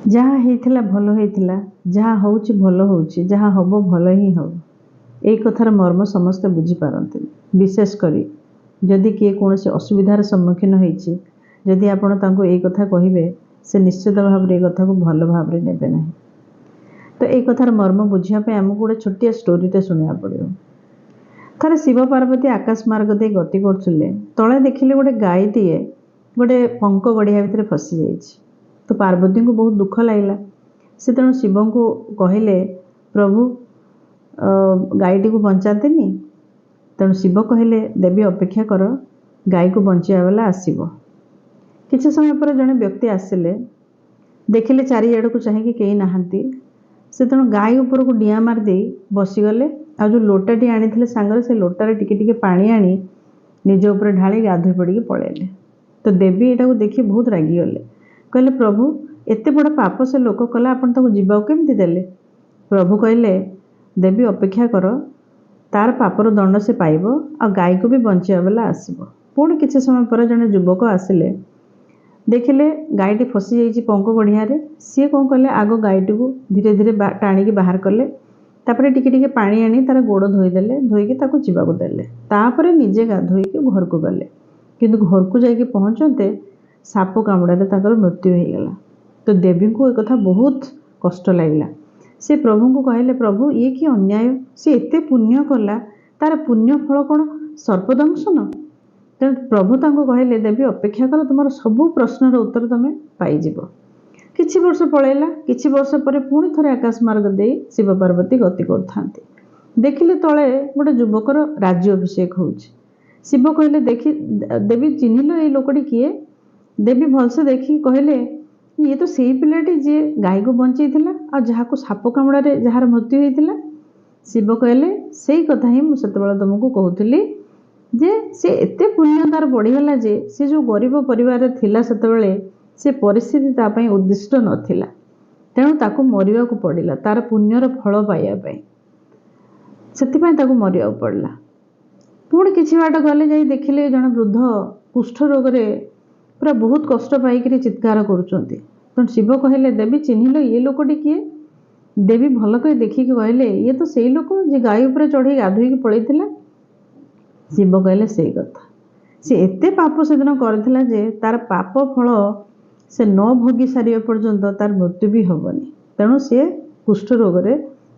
ଯାହା ହେଇଥିଲା ଭଲ ହେଇଥିଲା, ଯାହା ହେଉଛି ଭଲ ହେଉଛି, ଯାହା ହେବ ଭଲ ହିଁ ହେବ। ଏଇ କଥାର ମର୍ମ ସମସ୍ତେ ବୁଝିପାରନ୍ତିନି। ବିଶେଷ କରି ଯଦି କିଏ କୌଣସି ଅସୁବିଧାର ସମ୍ମୁଖୀନ ହେଇଛି, ଯଦି ଆପଣ ତାଙ୍କୁ ଏଇ କଥା କହିବେ, ସେ ନିଶ୍ଚିତ ଭାବରେ ଏ କଥାକୁ ଭଲ ଭାବରେ ନେବେ ନାହିଁ। ତ ଏଇ କଥାର ମର୍ମ ବୁଝିବା ପାଇଁ ଆମକୁ ଗୋଟେ ଛୋଟିଆ ଷ୍ଟୋରିଟେ ଶୁଣିବାକୁ ପଡ଼ିବ। ଥରେ ଶିବ ପାର୍ବତୀ ଆକାଶ ମାର୍ଗ ଦେଇ ଗତି କରୁଥିଲେ। ତଳେ ଦେଖିଲେ ଗୋଟେ ଗାଈଟିଏ ଗୋଟେ ପଙ୍କ ଗଡ଼ିଆ ଭିତରେ ଫସିଯାଇଛି। ତ ପାର୍ବତୀଙ୍କୁ ବହୁତ ଦୁଃଖ ଲାଗିଲା। ସେ ତେଣୁ ଶିବଙ୍କୁ କହିଲେ, ପ୍ରଭୁ, ଗାଈଟିକୁ ବଞ୍ଚାନ୍ତିନି? ତେଣୁ ଶିବ କହିଲେ, ଦେବୀ, ଅପେକ୍ଷା କର, ଗାଈକୁ ବଞ୍ଚାଇବା ବାଲା ଆସିବ। କିଛି ସମୟ ପରେ ଜଣେ ବ୍ୟକ୍ତି ଆସିଲେ। ଦେଖିଲେ ଚାରିଆଡ଼କୁ ଚାହିଁକି କେହି ନାହାନ୍ତି। ସେ ତେଣୁ ଗାଈ ଉପରକୁ ଡିଆଁ ମାରିଦେଇ ବସିଗଲେ, ଆଉ ଯେଉଁ ଲୋଟାଟି ଆଣିଥିଲେ ସାଙ୍ଗରେ, ସେ ଲୋଟାରେ ଟିକେ ଟିକେ ପାଣି ଆଣି ନିଜ ଉପରେ ଢାଳି ଗାଧୋଇ ପଡ଼ିକି ପଳେଇଲେ। ତ ଦେବୀ ଏଇଟାକୁ ଦେଖି ବହୁତ ରାଗିଗଲେ। କହିଲେ, ପ୍ରଭୁ, ଏତେ ବଡ଼ ପାପ ସେ ଲୋକ କଲା, ଆପଣ ତାକୁ ଯିବାକୁ କେମିତି ଦେଲେ? ପ୍ରଭୁ କହିଲେ, ଦେବୀ, ଅପେକ୍ଷା କର, ତାର ପାପର ଦଣ୍ଡ ସେ ପାଇବ ଆଉ ଗାଈକୁ ବି ବଞ୍ଚାଇବା ବାଲା ଆସିବ। ପୁଣି କିଛି ସମୟ ପରେ ଜଣେ ଯୁବକ ଆସିଲେ। ଦେଖିଲେ ଗାଈଟି ଫସିଯାଇଛି ପଙ୍କ ଗଢ଼ିଆରେ। ସିଏ କ'ଣ କଲେ? ଆଗ ଗାଈଟିକୁ ଧୀରେ ଧୀରେ ଟାଣିକି ବାହାର କଲେ। ତାପରେ ଟିକେ ଟିକେ ପାଣି ଆଣି ତାର ଗୋଡ଼ ଧୋଇଦେଲେ, ଧୋଇକି ତାକୁ ଯିବାକୁ ଦେଲେ। ତାପରେ ନିଜେ ଗାଧୋଇକି ଘରକୁ ଗଲେ। କିନ୍ତୁ ଘରକୁ ଯାଇକି ପହଞ୍ଚନ୍ତେ ସାପ କାମୁଡ଼ାରେ ତାଙ୍କର ମୃତ୍ୟୁ ହେଇଗଲା। ତ ଦେବୀଙ୍କୁ ଏକଥା ବହୁତ କଷ୍ଟ ଲାଗିଲା। ସେ ପ୍ରଭୁଙ୍କୁ କହିଲେ, ପ୍ରଭୁ, ଇଏ କି ଅନ୍ୟାୟ! ସେ ଏତେ ପୁଣ୍ୟ କଲା, ତାର ପୁଣ୍ୟ ଫଳ କ'ଣ ସର୍ପଦଂଶନ? ତେଣୁ ପ୍ରଭୁ ତାଙ୍କୁ କହିଲେ, ଦେବୀ, ଅପେକ୍ଷା କର, ତୁମର ସବୁ ପ୍ରଶ୍ନର ଉତ୍ତର ତୁମେ ପାଇଯିବ। କିଛି ବର୍ଷ ପଳେଇଲା। କିଛି ବର୍ଷ ପରେ ପୁଣି ଥରେ ଆକାଶ ମାର୍ଗ ଦେଇ ଶିବ ପାର୍ବତୀ ଗତି କରୁଥାନ୍ତି। ଦେଖିଲେ ତଳେ ଗୋଟେ ଯୁବକର ରାଜ୍ୟ ଅଭିଷେକ ହେଉଛି। ଶିବ କହିଲେ, ଦେଖି ଦେବୀ, ଚିହ୍ନିଲ ଏଇ ଲୋକଟି କିଏ? ଦେବୀ ଭଲସେ ଦେଖିକି କହିଲେ, ଇଏ ତ ସେଇ ପିଲାଟି ଯିଏ ଗାଈକୁ ବଞ୍ଚେଇଥିଲା ଆଉ ଯାହାକୁ ସାପ କାମୁଡ଼ାରେ ଯାହାର ମୃତ୍ୟୁ ହେଇଥିଲା। ଶିବ କହିଲେ, ସେଇ କଥା ହିଁ ମୁଁ ସେତେବେଳେ ତୁମକୁ କହୁଥିଲି ଯେ ସେ ଏତେ ପୁଣ୍ୟ ତାର ବଢ଼ିଗଲା ଯେ ସେ ଯେଉଁ ଗରିବ ପରିବାରରେ ଥିଲା, ସେତେବେଳେ ସେ ପରିସ୍ଥିତି ତା ପାଇଁ ଉଦ୍ଦିଷ୍ଟ ନଥିଲା। ତେଣୁ ତାକୁ ମରିବାକୁ ପଡ଼ିଲା ତାର ପୁଣ୍ୟର ଫଳ ପାଇବା ପାଇଁ। ସେଥିପାଇଁ ତାକୁ ମରିବାକୁ ପଡ଼ିଲା। ପୁଣି କିଛି ବାଟ ଗଲେ, ଯାଇ ଦେଖିଲେ ଜଣେ ବୃଦ୍ଧ କୁଷ୍ଠ ରୋଗରେ ପୁରା ବହୁତ କଷ୍ଟ ପାଇକରି ଚିତ୍କାର କରୁଛନ୍ତି। ତେଣୁ ଶିବ କହିଲେ, ଦେବୀ, ଚିହ୍ନିଲ ଇଏ ଲୋକଟି କିଏ? ଦେବୀ ଭଲ କରି ଦେଖିକି କହିଲେ, ଇଏ ତ ସେଇ ଲୋକ ଯିଏ ଗାଈ ଉପରେ ଚଢ଼େଇ ଗାଧୋଇକି ପଳେଇଥିଲା। ଶିବ କହିଲେ, ସେଇ କଥା। ସେ ଏତେ ପାପ ସେଦିନ କରିଥିଲା ଯେ ତାର ପାପ ଫଳ ସେ ନ ଭୋଗି ସାରିବା ପର୍ଯ୍ୟନ୍ତ ତାର ମୃତ୍ୟୁ ବି ହେବନି। ତେଣୁ ସିଏ କୁଷ୍ଠ ରୋଗରେ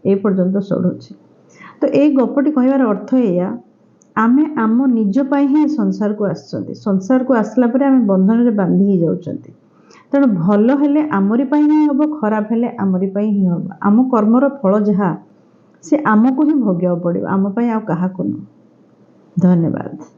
ଏ ପର୍ଯ୍ୟନ୍ତ ସଢ଼ୁଛି। ତ ଏଇ ଗପଟି କହିବାର ଅର୍ଥ ଏଇଆ, ଆମେ ଆମ ନିଜ ପାଇଁ ହିଁ ସଂସାରକୁ ଆସିଛନ୍ତି। ସଂସାରକୁ ଆସିଲା ପରେ ଆମେ ବନ୍ଧନରେ ବାନ୍ଧି ହେଇଯାଉଛନ୍ତି। ତେଣୁ ଭଲ ହେଲେ ଆମରି ପାଇଁ ହିଁ ହେବ, ଖରାପ ହେଲେ ଆମରି ପାଇଁ ହିଁ ହେବ। ଆମ କର୍ମର ଫଳ ଯାହା, ସେ ଆମକୁ ହିଁ ଭୋଗିବାକୁ ପଡ଼ିବ, ଆମ ପାଇଁ ଆଉ କାହାକୁ ନୁହଁ। ଧନ୍ୟବାଦ।